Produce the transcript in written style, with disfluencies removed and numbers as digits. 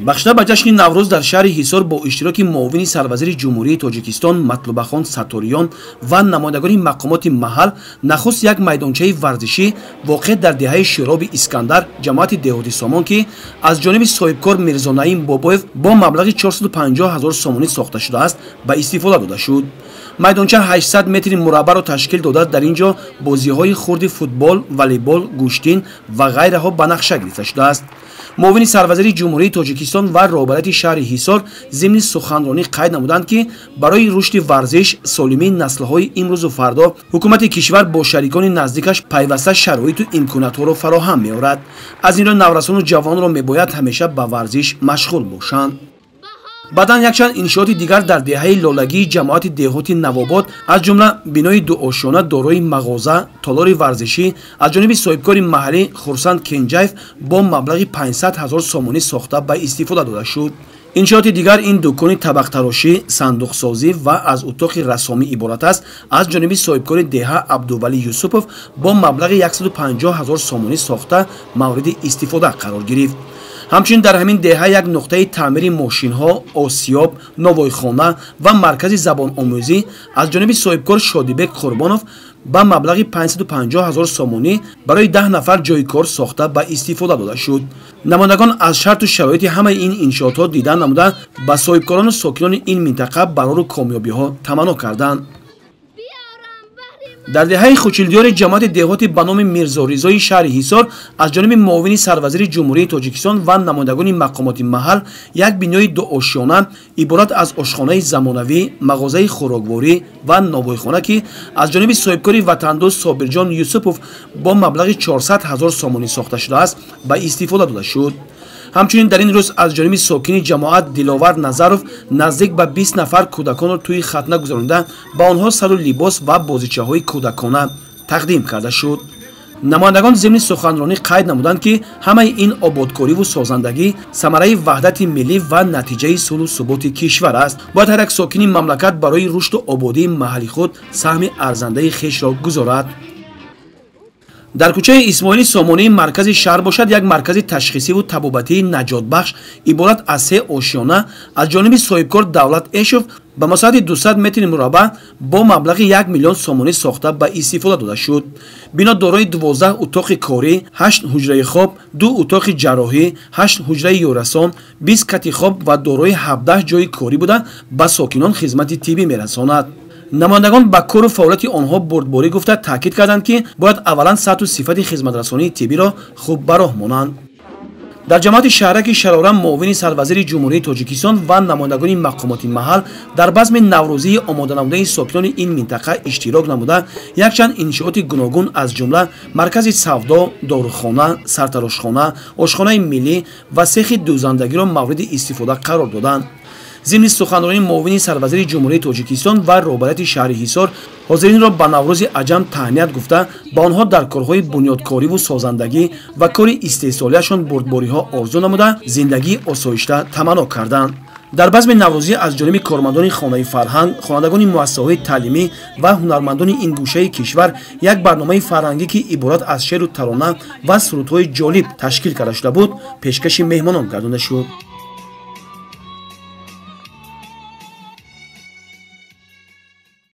Бахшида ба ҷашни Наврӯз дар шаҳри Ҳисор бо иштироки муовини сарвазири Ҷумҳурии Тоҷикистон Матлубахон Сатториён ва намояндагони мақомоти маҳал нахуст як майдончаи варзишӣ воқеъ дар деҳаи Широби Искандар, ҷамоати деҳоти Сомон, ки аз ҷониби соҳибкор Мирзонаим Бобоев бо маблағи 450 ҳазор сомонӣ сохта шудааст, ба истифода дода шуд. Майдонча 800 метри мураббаъро ташкил дода, дар ин ҷо бозиҳои хурди футбол, волейбол, гӯштин ва ғайраҳо ба нақша гирифта шудааст. Муовини сарвазири Ҷумҳурии Тоҷикистон ва роҳбарияти шаҳри Ҳисор зимни суханронӣ қайд намуданд, ки барои рушди варзиш, солимии наслҳои имрӯзу фардо ҳукумати кишвар бо шарикони наздикаш пайваста шароиту имкониятҳоро фароҳам меорад. Аз ин рӯ наврасону ҷавонро мебояд ҳамеша ба варзиш машғул бошанд. Баъдан якчанд иншооти дигар дар деҳаи Лолагии ҷамоати деҳоти Навобод, аз ҷумла бинои дуошёна дорои мағоза, толори варзишӣ аз ҷониби соҳибкори маҳаллӣ Хурсанд Кенҷаев бо маблағи 500 ҳазор сомонӣ сохта ба истифода дода шуд. Иншооти дигар ин дукони табақтарошӣ, сандуқсозӣ ва аз утоқи рассомӣ иборат аст, аз ҷониби соҳибкори деҳа Абдувалӣ Юсупов бо маблағи 150 ҳазор сомонӣ сохта мавриди истифода қарор гирифт. Ҳамчунин дар ҳамин деҳа як нуқтаи таъмири мошинҳо, осиёб, новойхона ва маркази забономӯзӣ аз ҷониби соҳибкор Шодибек Қурбонов ба маблағи 550 ҳазор сомонӣ барои 10 нафар ҷойи кор сохта ба истифода дода шуд. Намояндагон аз шарту шароити ҳамаи ин иншоотҳо дидан намуда, ба соҳибкорону сокинони ин минтақа барору комёбиҳо таманно карданд. Дар деҳаи Хучилдиёри ҷамоати деҳоти ба номи Мирзоризои шаҳри Ҳисор аз ҷониби муовини сарвазири Ҷумҳурии Тоҷикистон ва намояндагони мақомоти маҳал як бинои дуошёна иборат аз ошхонаи замонавӣ, мағозаи хӯрокворӣ ва новойхона, ки аз ҷониби соҳибкори ватандӯст Собирҷон Юсупов бо маблағи 400 ҳазор сомонӣ сохта шудааст, ба истифода дода шуд. Ҳамчунин дар ин рӯз аз ҷониби сокини ҷамоат Диловар Назаров наздик ба 20 нафар кӯдаконро тӯи хатна гузаронида, ба онҳо сару либос ва бозичаҳои кӯдакона тақдим карда шуд. Намояндагон зимни суханронӣ қайд намуданд, ки ҳамаи ин ободкориву созандагӣ самараи ваҳдати миллӣ ва натиҷаи сулҳу суботи кишвар аст. Бояд ҳар як сокини мамлакат барои рушду ободии маҳалли худ саҳми арзандаи хешро гузорад. Дар кӯчаи Исмоили Сомонии маркази шаҳр бошад, як маркази ташхисиву табобатии наҷотбахш иборат аз се ошёна аз ҷониби соҳибкор Давлат Эшов ба масоҳати 200 метри мураббаъ бо маблағи 1 миллион сомонӣ сохта ба истифода дода шуд. Бино дорои 12 утоқи корӣ, 8 ҳуҷраи хоб, 2 утоқи ҷарроҳӣ, 8 ҳуҷраи ёрасон, 20 кати хоб ва дорои 17 ҷойи корӣ буда, ба сокинон хизмати тиббӣ мерасонад. Намояндагон ба кору фаъолияти онҳо бурдборӣ гуфта, таъкид карданд, ки бояд аввалан сатҳу сифати хизматрасонии тиббиро хуб ба роҳ монанд. Дар ҷамоати шаҳраки Шарора муовини сарвазири Ҷумҳурии Тоҷикистон ва намояндагони мақомоти маҳал дар базми наврӯзии омоданамудаи сокинони ин минтақа иштирок намуда, якчанд иншооти гуногун аз ҷумла маркази савдо, дорухона, сартарошхона, ошхонаи миллӣ ва сехи дӯзандагиро мавриди истифода қарор доданд. Зимни суханронии муовини сарвазири Ҷумҳурии Тоҷикистон ва роҳбарияти шаҳри Ҳисор ҳозиринро ба Наврӯзи аҷам таҳният гуфта, ба онҳо дар корҳои бунёдкориву созандагӣ ва кори истеҳсолияшон бурдбориҳо орзу намуда, зиндагии осоишта таманно карданд. Дар базми наврӯзӣ аз ҷониби кормандони хонаи фарҳанг, хонандагони муассисаҳои таълимӣ ва ҳунармандони ин гӯшаи кишвар як барномаи фарҳангӣ, ки иборат аз шеъру тарона ва сурудҳои ҷолиб ташкил карда шуда буд, пешкаши меҳмонон гардонда шуд.